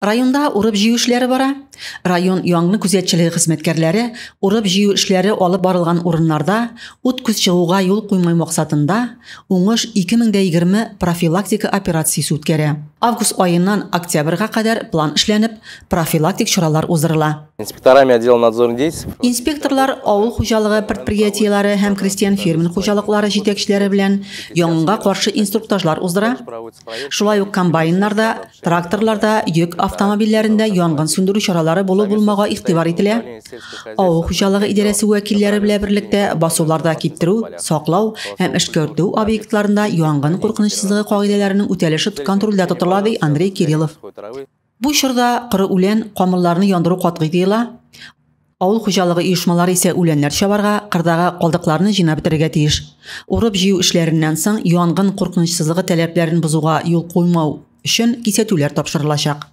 Районда урып-җыю эшләре бара. Район янгын күзәтчелеге хезмәткәрләре урып-җыю эшләре алып барылган урыннарда ут-күз чыгуга юл куймау максатында Уңыш 2020 профилактика операциясе үткәрә. Август аеннан октябрьгә кадәр план эшләнеп, профилактик чаралар уздырыла. Инспекторами отдела надзорных действий. Инспекторлар авыл хуҗалыгы предприятиеләре һәм крестьян-фермер хуҗалыклары җитәкчеләре белән янгынга каршы инструктажлар уздыра. Шулай ук комбайннарда, тракторларда, йөк автомобильләрендә янгын сүндерү чаралары булу-булмауга игътибар ителә. Авыл хуҗалыгы идарәсе вәкилләре белән берлектә басуларда киптерү, саклау һәм эшкәртү объектларында янгын куркынычсызлыгы кагыйдәләренең үтәлеше контрольдә тотыла, ди Андрей Кириллов. Бу чорда коры үлән, камылларны яндыру катгый тыела. Авыл хуҗалыгы оешмалары исә үләннәр чабарга, кырдагы калдыкларны җыйнап бетерергә тиеш. Урып-җыю эшләреннән соң янгын куркынычсызлыгы таләпләрен бозуга юл куймау өчен кисәтүләр тапшырылачак.